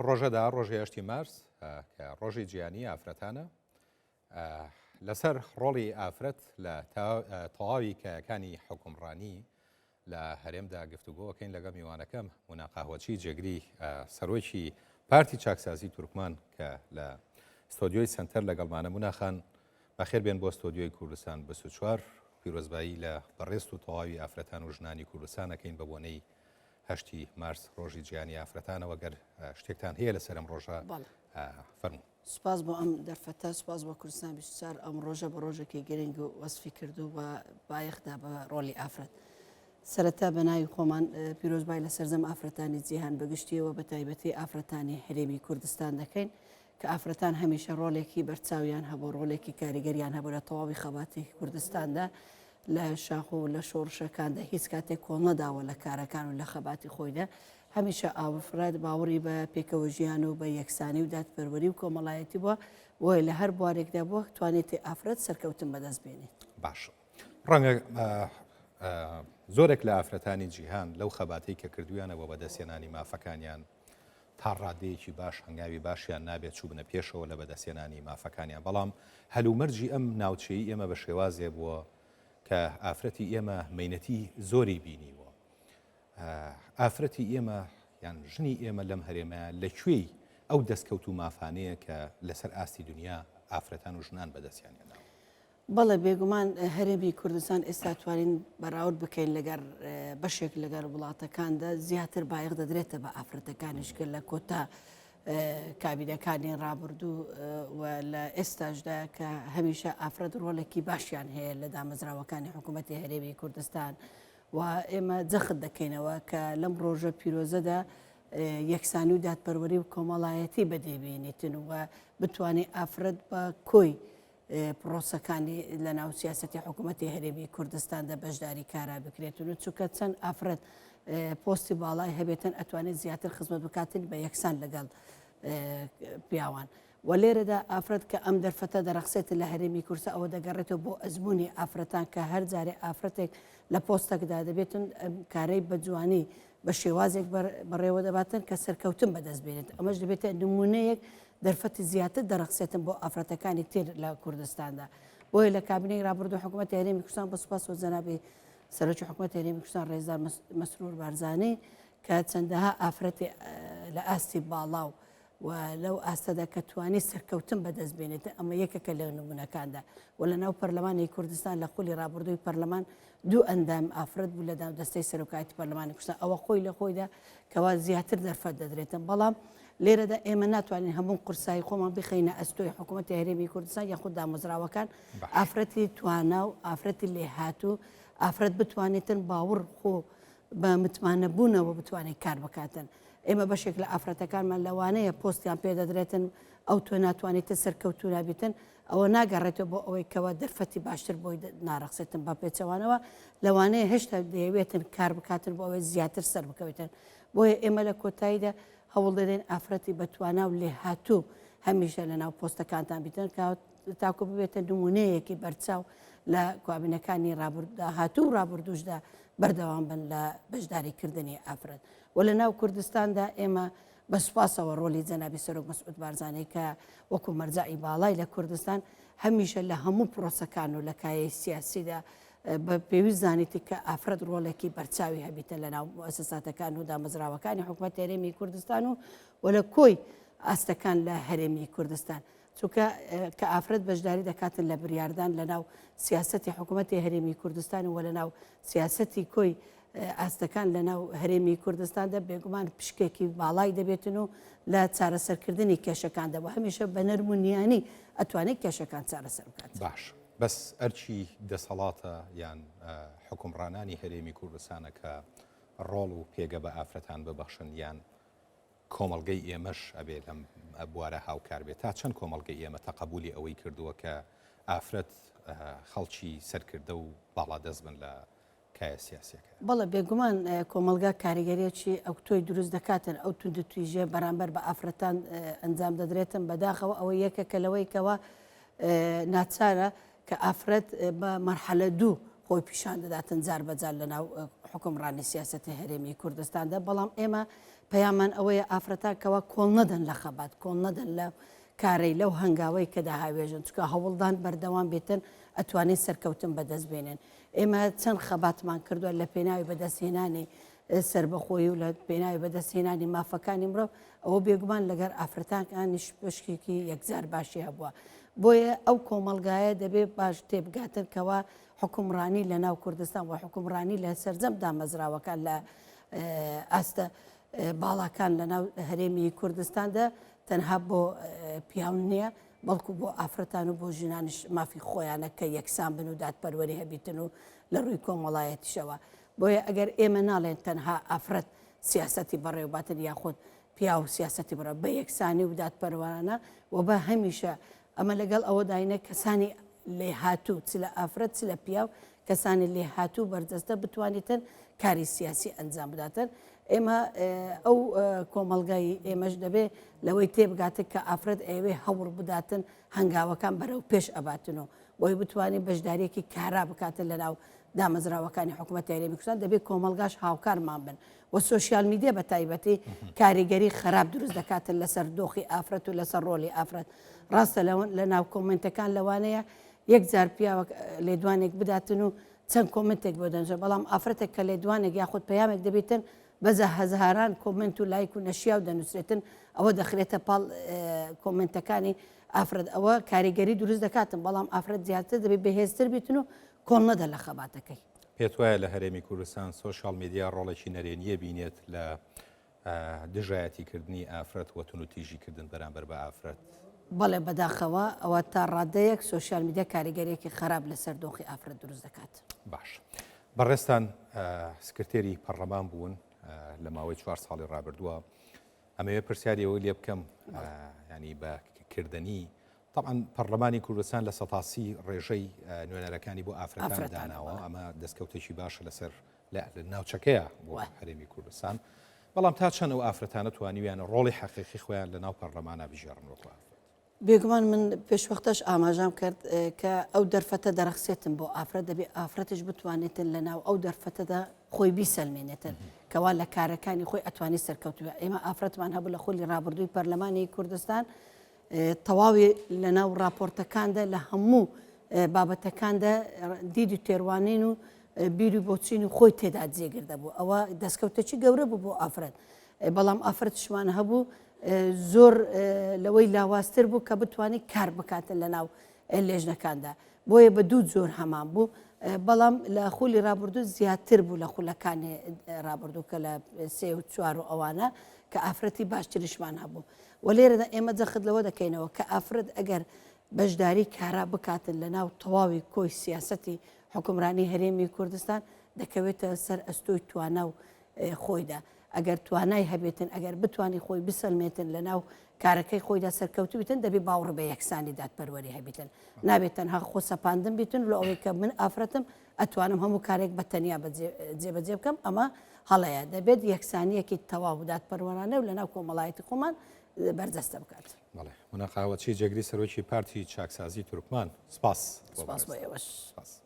ڕۆژەدا ڕۆژی هەشتی مارس کە ڕۆژی جیهانی ئافرەتانە لەسەر ڕۆڵی ئافرەت لە تەواوی کایەکانی حکومڕانی لە هەرێمدا گفتوگۆکەین لەگەڵ میوانەکەم مونا قاهوەچی جێگری سەرۆکی پارتی چاکسازی تورکمان کە لە ستۆدیۆی سنتەر لەگەڵمانە. مونا خان بەخێر بێن بۆ ستۆدیۆی کوردستان 24. پیرۆزبایی لە بەڕێزت و تەواوی ئافرەتان و ژنانی کوردستان ئەکەین بە بۆنەی هەشتی مارس ڕۆژی جیهانی ئافرەتانەوە. گەر شتێکتان هەیە لەسەر ئەم ڕۆژە فەرموو. سوپاس بۆ ئەم دەرفەتە، سوپاس بۆ کوردستان 24 ئەم ڕۆژە بە ڕۆژێکی گرنگ و وەسفی کرد و بە بایەخدا بە ڕۆڵی ئافرەت. سەرەتا بە ناوی خۆمان پیرۆزبای لە سەرجەم ئافرەتانی جیهان بەگشتیەوە بە تایبەتی ئافرەتانی هەرێمی کوردستان دەکەین کە ئافرەتان هەمیشە ڕۆلێکی بەرچاویان هەبوو، ڕۆلێکی کاریگەریان هەبوو لە تەواوی خەباتی کوردستاندا، لە شاخ و لە شۆڕشەکاندا هیچ کاتێک کۆڵ نەداوە لە کارەکان و لە خەباتی خۆیدا. هەمیشە ئافرەت باوەڕی بە پێکەوەژیان و بە یەکسانی و دادپەروەری و کۆمەڵایەتی بووە، بۆیە لە هەر بوارێکدا بووە توانێتی ئافرەت سەرکەوتن بەدەست بێنێت. باشە ڕەنگە زۆرێک لە ئافرەتانی جیهان لەو خەباتەی کە کردویانە بۆ بەدەستهێنانی مافەکانیان تا ڕادەیەکی باش هەنگاوی باشیان نابێت چووبنە پێشەوە لە بەدەستهێنانی مافەکانیان، بەڵام هەلومەرجی ئەم ناوچەی ئێمە بە شێوازێ بووە کە ئافرەتی ئێمە مەینەتی زۆری بینیوە. ئافرەتی ئێمە یان ژنی ئێمە لەم هەرێمە لە کوێی ئەو دەستکەوت و مافانەیە کە لەسەر ئاستی دنیا ئافرەتان و ژنان بەدەستیان هێناوە؟ بەڵێ بێگومان هەرێمی کوردستان ئێستا توانین بەراورد بکەین لەگەر بەشێک لەگەر وڵاتەکاندا زیاتر بایەخ دەدرێتە بە ئافرەتەکانیش کە لە کۆتا کابینەکانی ڕابردوو و لە ئێستاشدا کە هەمیشە ئافرەت ڕۆلێکی باشیان هەیە لە دامەزراوەکانی حکوومەتی هەرێمی کوردستان و ئێمە جەخت دەکەینەوە کە لەم ڕۆژە پیرۆزەدا یەکسانی و دادپەروەری و کۆمەڵایەتی بەدیبێنیتن و بتوانێت ئافرەت بە کۆی پرۆسەکانی لە ناو سیاسەتی حکوومەتی هەرێمی کوردستاندا بەشداری کارا بکرێتن و چونکە چەند ئافرەت پۆستی باڵای هەبێتن ئەتوانێت زیاتر خزمەت بکاتن بە یەکسان لەگەڵ پیاوان. و لێرەدا ئافرەت کە ئەم دەرفەتە دەڕەخسێت لە هەرێمی کورسە ئەوە دەگەڕێتەوە بۆ ئەزمموی ئافرەتان کە هەر جارێ ئافرەتێک لە پۆستەکدا دەبێتن کارەی بە جوانی بە شێوازێک بەڕێوە دەباتن کە سەرکەوتن بەدەست بێنێت ئەمەش دەبێتە نمونەیەک دەرفەتی زیاتر دەڕەخسێتن بۆ ئافرەتەکانی تر لە کوردستاندا. بۆیە لە کابینەی ڕابردوو حکوومەتی هەرێمی کوردستان بە سوپاسەوە جەنابی سەرۆکی حکوومەتی هەرێمی کوردستان ڕێزدار مەسرور بارزانی کە چەندەها ئافرەتی لە ئاستی باڵا و و لەو ئاستەدا کە توانی سەرکەوتن بەدەست بێنێت ئەمە یەکێکە لە نمونەکاندا و لە ناو پەرلەمانی کوردستان لە خولی ڕابردووی پەرلەمان دوو ئەندام ئافرەت بوو لە ناو دەستەی سەرۆکایەتی پەرلەمانی کوردستان ئەوە خۆی لە خۆیدا کەوا زیاتر دەرفەت دەدرێتن بەڵام لێرەدا ئێمە ناتوانین هەموو قورسایی خۆمان بخەینە ئەستۆی حکوومەتی هەرێمی کوردستان یاخود دامەزراوەکان ئافرەتی توانا و ئافرەتی لێهاتوو ئافرەت بتوانێتن باوەڕ خۆ بە متمانە بوونەوە بتوانێت کار بکاتن ئێمە بەشێک لە ئافرەتەکانمان لەوانەیە پۆستیان پێدەدرێتن ئەو تۆ ناتوانێتە سەرکەوتوو نابیتن ئەوە ناگەڕێتەوە بۆ ئەوەی کەوا دەرفەتی باشتر بۆی ناڕەخسێتن بە پێچەوانەوە لەوانەیە هێشتا دەیەوێتن کار بکاتن بۆ ئەوەی زیاتر سەر بکەوێتن بۆیە ئێمە لە کۆتاییدا هەوڵ دەدەین ئافرەتی بەتوانا و لێهاتوو هەمیشە لە ناو پۆستەکانتان بیتن کە تاکو ببێتە نمونەیەکی بەرچاو لە کابینەکانی داهاتوو و ڕابردووشدا بەردەوام بن لە بەشداریکردنی ئافرەت و لە ناو کوردستاندا ئێمە بە سوپاسەوە ڕۆلی جەنابی سەرۆک مەسعود بارزانی کە وەکو مەرجەعی باڵای لە کوردستان هەمیشە لە هەموو پرۆسەکان و لە کایەی سیاسیدا بە پێویست زانیتی کە ئافرەت ڕۆڵێکی بەرچاوی هەبیتە لە ناو موئەسەساتەکان و دامەزراوەکانی حکومەت هەرێمی کوردستان و و لە کۆی ئاستەکان لە هەرێمی کوردستان چونکە کە ئافرەت بەشداری دەکاتن لە بریاردان لە ناو سیاسەتی حکوومەتی هەرێمی کوردستان و لە ناو سیاسەتی کۆی ئاستەکان لە ناو هەرێمی کوردستاندا بێگومان پشکێکی باڵای دەبێتن و لە چارەسەرکردنی کێشەکاندا و هەمیشە بە نەرم و نیانی ئەتوانێت کێشەکان چارەسەر بکات. باش بەس ئەرکی دەسەڵاتە یان حوکمڕانانی هەرێمی کوردستانە کە ڕۆڵ و پێگە بە ئافرەتان ببەخشن یان کۆمەڵگەی ئێمەش ئەبێ لەم بوارە هاوکار بێت؟ تا چەند کۆمەڵگەی ئێمە تەقەبولی ئەوەی کردووە کە ئافرەت خەڵکی سەرکردە و باڵادەست بن لە کایە سیاسیەکە؟ بەڵێ بێگومان کۆمەڵگا کاریگەریەکی ئەوتۆی دروست دەکاتن، ئەو توندوتیژیە بەرامبەر بە ئافرەتان ئەنجام دەدرێتن، بەداخەوە ئەوە یەکێکە لەوەی کەوا ناچارە کە ئافرەت بە مەرحەلە دوو خۆی پیشان دەداتن جار بە جار لە ناو حوکمڕانی سیاسەتی هەرێمی کوردستاندا، بەڵام ئێمە. پەیامان ئەوەیە ئافرەتان کەوا کۆڵ نەدەن لە خەبات، کۆڵ نەدەن لە کارەی لەو هەنگاوەی کە دەهاوێژن، چونکە هەوڵدان بەردەوام بێتن ئەتوانین سەرکەوتن بەدەست بێنن. ئێمە چەند خەباتمان کردووە لە پێناوی بەدەستهێنانی سەربەخۆیی و لە پێناوی بەدەستهێنانی مافەکانی مرۆڤ، ئەوە بێگومان لەگەر ئافرەتانکانیش پشکێکی یەکجار باشی هەبووە. بۆیە ئەو کۆمەڵگایە دەبێ باش تێبگاتن کەوا حوکمڕانی لە ناو کوردستان و حوکمڕانی لە سەرجەم دامەزراوەکان لە ئاستە باڵاکان لە ناو هەرێمی کوردستاندا تەنها بۆ پیاو نییە بەڵکو بۆ ئافرەتان و بۆ ژنانیش مافی خۆیانە کە یەکسان بن و دادپەروەری هەبیتن و لە ڕووی کۆمەڵایەتیشەوە بۆیە ئەگەر ئێمە ناڵێن تەنها ئافرەت سیاسەتی بەڕێوباتن یاخود پیاو سیاسەتی بڕە بە یەکسانی و دادپەروەرانە و بە هەمیشە ئەمە لەگەڵ ئەوەداینە کەسانی لێهاتوو چ لە ئافرەت چ لە پیاو کەسانی لێهاتوو بەرجەستە بتوانیتن کاری سیاسی ئەنجام بداتن ئێمە ئەو کۆمەڵگای ئێمەش دەبێ لەوەی تێبگاتن کە ئافرەت ئەوێ هەوڵ بداتن هەنگاوەکان بەرەو پێش ئەباتن و بۆی بتوانین بەشداریەکی کارا بکاتن لەناو دامەزراوەکانی حکوومەت هەرێمی کوردستان دەبێت کۆمەڵگاش هاوکارمان بن و سۆشیال میدیا بە تایبەتی کاریگەری خراپ دروست دەکاتن لەسەر دۆخی ئافرەت و لەسەر ڕۆلی ئافرەت ڕاستە لە ناو کۆمنتەکان لەوانەیە یەک جار پیاوەک لێدوانێک بداتن و چەند کۆمنتێک بۆ دەنجە بەڵام ئافرەتێک کە لێدوانێک یاخود پەیامێک دەبێتن بەزە هەزاران کۆمنت و لایک و نەشیاو دەنووسرێتن ئەوە دەخرێتە پاڵ کۆمنتەکانی ئافرەت ئەوە کاریگەری دروست دەکاتن بەڵام ئافرەت زیاتر دەبێت بەهێزتر بیتن و کۆڵ نەدە لە خەباتەکەی. پێت وایە لە هەرێمی کوردستان سۆشیال میدیا ڕۆڵێکی نەرێنییە بینێت لە دژایەتی کردنی ئافرەت و توندوتیژی کردن بەرامبەر بە ئافرەت؟ بەڵێ بەداخەوە ئەوە تا ڕادەیەک سۆشیال میدیا کاریگەریەکی خراپ لەسەر دۆخی ئافرەت دروست دەکات. باش بەڕێزتان سکرتێری پەڕلەمان بوون لە ماوەی چوار ساڵی ڕابردووە ئەمەوێ پرسیاری ئەوەی لێ بکەم ینی بە کردنی تەبعەن پەڕلەمانی کوردستان 30% ڕێژەی نوێنەرەکانی بۆ ئافرەتان داناوە ئەمە دەستکەوتێکی باشە لەسەر لە ناوچەکەیە بۆ هەرێمی کوردستان بەڵام تا چەند ئەو ئافرەتانە توانیویانە ڕۆڵی حەقیقی خۆیان لە ناو پەرلەمانە بگێڕن وەکو ئافرەت؟ بێگومان من پێشوەختەش ئاماژەم کرد کە ئەو دەرفەتە دەرەخسێتن بۆ ئافرەت دەبێ ئافرەتیش بتوانێتن لە ناو ئەو دەرفەتەدا خۆی بیسەلمێنێتن کەوا لە کارەکانی خۆی ئەتوانی سەرکەوتووە ئێمە ئافرەتمان هەبوو لە خولی ڕابردووی پەرلەمانی کوردستان تەواوی لەناو ڕاپۆرتەکاندا لە هەموو بابەتەکاندا دید و تێڕوانین و بیر و بۆچینی خۆی تێدا جێگر دەبوو ئەوە دەستکەوتێکی گەورە بوو بۆ ئافرەت بەڵام ئافرەتشمان هەبوو زۆر لەوەی لاوازتر بوو کە بتوانێت کار بکاتن لە ناو لێژنەکاندا بۆیە بە دوو جۆر هەمان بوو بەڵام لە خولی رابردوو زیاتر بوو لە خولەکانی رابردوو کە لە سێ و چوار و ئەوانە کە ئافرەتی باشتریشمان هەبوو و لێرەدا ئێمە جەخت لەوە دەکەینەوە کە ئافرەت ئەگەر بەشداری کارا بکاتن لە ناو تەواوی کۆی سیاسەتی حکومرانی هەرێمی کوردستان دەکەوێتە سەر ئەستۆی توانا و خۆیدا ئەگەر توانای هەبێتن، ئەگەر بتوانی خۆی بسەلمێتن لە ناو کارەکەی خۆیدا سەرکەوتوو بیتن، دەبێ باوڕ بە یەکسانی دادپەروەری هەبیتن. نابێت تەنها خۆ سەپاندن بیتن لۆ ئەوەی کە من ئافرەتم ئەتوانم هەموو کارێک بە تەنیا جێبەجێ بکەم، ئەمە هەڵەیە. دەبێت یەکسانییەکی تەواو و دادپەروەرانە و لە ناو کۆمەڵایەتی خۆمان بەرجەستە بکات. بەڵێ. مونا قاوەچی، جێگری سەرۆکی پارتی چاکسازی تورکمان، سپاس. سپاس بۆ ئێوەش. سپاس.